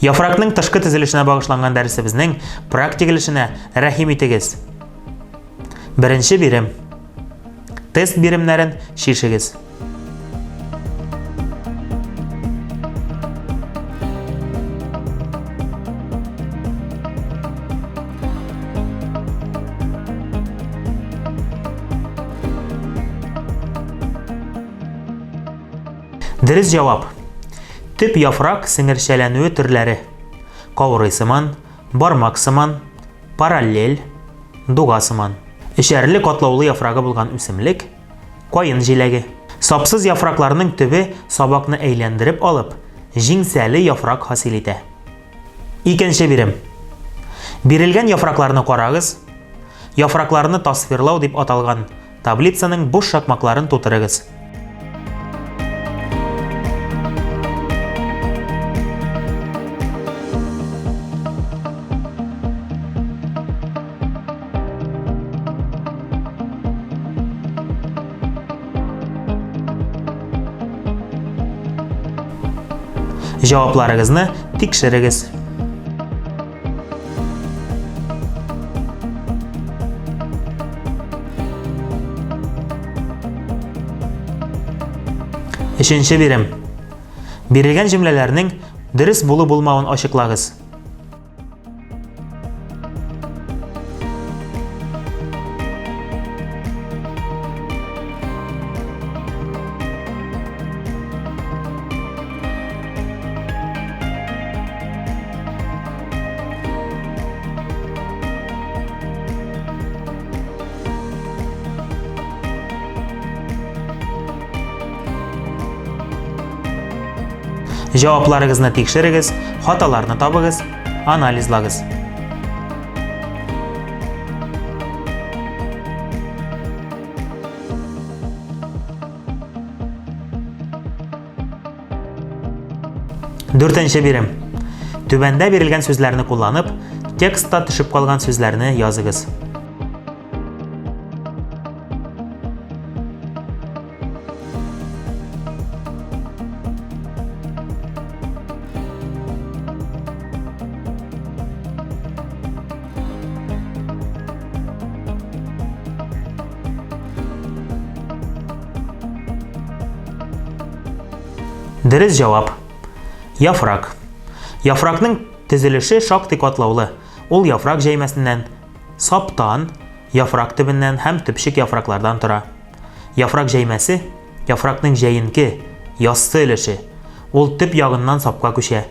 Яфракның тышкы төзелешенә багышланган дәресебезнең практик өлешенә рәхим итегез. Беренче бирем. Тест биремнәрен чишегез. Дөрес җавап. Төп яфрак сеңерчәләнүе төрләре. Каурый сыман, бармак сыман, параллель, дуга сыман. Эчәрле катлаулы яфрагы булган үсемлек, каен җиләге. Сапсыз яфракларның төбе сабакны әйләндереп алып, җиңсәле яфрак хасил итә. Икенче бирем. Бирелгән яфракларны карагыз. Яфракларны тасвирлау дип аталган Таблицаның буш шакмакларын тутырыгыз. Җавапларыгызны тикшерегез. Өченче бирем. Бирелгән җөмләләрнең дөрес булу-булмавын ачыклагыз. Җавапларыгызны тикшерегез, хаталарны табыгыз, анализлагыз. Дүртенче бирем. Түбәндә бирелгән сүзләрне кулланып, текстта төшеп калган сүзләрне языгыз. Дөрес җавап. Яфрак. Яфракның төзелеше шактый катлаулы. Ул яфрак җәймәсеннән, саптан, яфрак төбеннән һәм төпчек яфраклардан тора. Яфрак җәймәсе, яфракның җәенке, яссы өлеше. Ул төп ягыннан сапка күчә.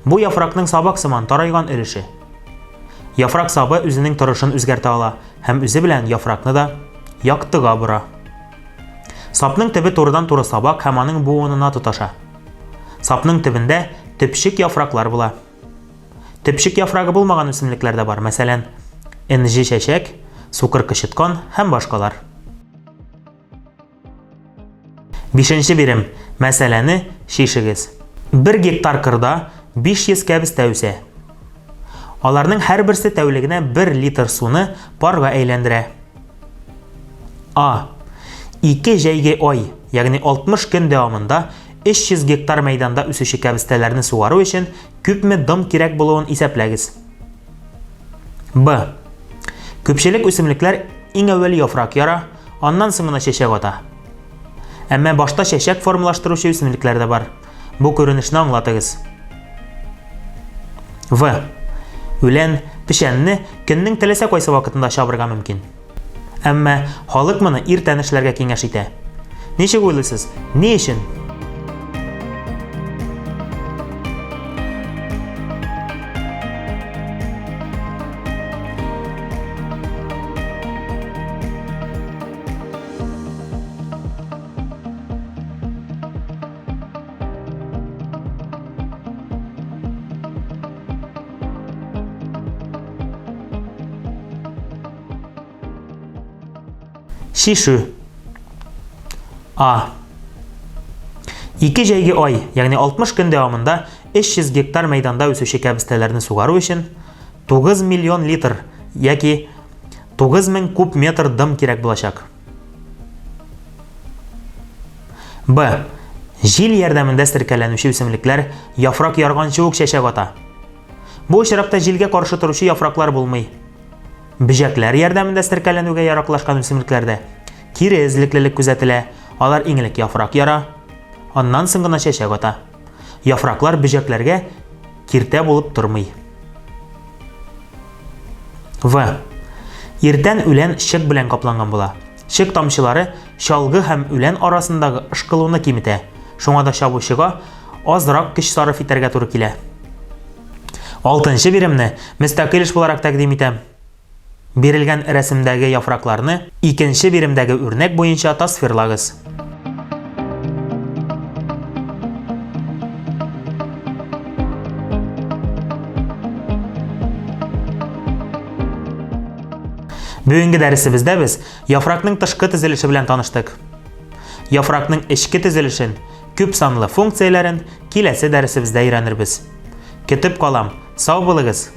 Бу яфракның сабак сыман тарайган өлеше. Яфрак сабы үзенең торышын үзгәртә ала һәм үзе белән яфракны да яктыга бора. Сапның төбе турыдан-туры сабак һәм аның буынына тоташа. Сапның төбендә төпчек яфраклар була. Төпчек яфрагы булмаган үсемлекләр дә бар, мәсәлән, энҗе чәчәк, сукыр кычыткан һәм башкалар. Бишенче бирем. Мәсьәләне чишегез. Бер гектар кырда 500 кәбестә үсә. Аларның һәрберсе тәүлегенә 1 литр суны парга әйләндерә. А. Ике җәйге ай, ягъни 60 көн дәвамында 300 гектар мәйданда үсүче кәбестәләрне сугару өчен күпме дым кирәк булуын исәпләгез. Б. Күпчелек үсемлекләр иң әүвәл яфрак яра, аннан соң гына чәчәк ата. Әмма башта чәчәк формалаштыручы үсемлекләр дә бар. Бу күренешне аңлатыгыз. В. Үлән, печәнне көннең теләсә кайсы вакытында чабырга мөмкин. Әмма халык моны иртән эшләргә киңәш итә. Ничек уйлыйсыз, ни өчен? Чишү. А. Ике җәйге ай, ягъни 60 көн дәвамында 300 гектар мәйданда үсүче кәбестәләрне сугару өчен 9 миллион литр яки 9000 куб метр дым кирәк булачак. Б. Җил ярдәмендә серкәләнүче үсемлекләр яфрак ярганчы ук чәчәк ата. Бу очракта җилгә каршы торучы яфраклар булмый. Бөҗәкләр ярдәмендә серкәләнүгә яраклашкан үсемлекләрдә кире эзлеклелек күзәтелә, алар иң элек яфрак яра, аннан соң гына чәчәк ата. Яфраклар бөҗәкләргә киртә булып тормый. В. Иртән үлән чык белән капланган була. Чык тамчылары чалгы һәм үлән арасындагы ышкылуны киметә. Шуңа да чабучыга азрак көч сарыф итәргә туры килә. Алтынчы биремне мөстәкыйль эш буларак тәкъдим итәм. Бирелгән рәсемдәге яфракларны икенче биремдәге үрнәк буенча тасвирлагыз. Бүгенге дәресебездә без яфракның тышкы төзелеше белән таныштык. Яфракның эчке төзелешен, күп санлы функцияләрен киләсе дәресебездә өйрәнербез. Көтеп калам. Сау булыгыз!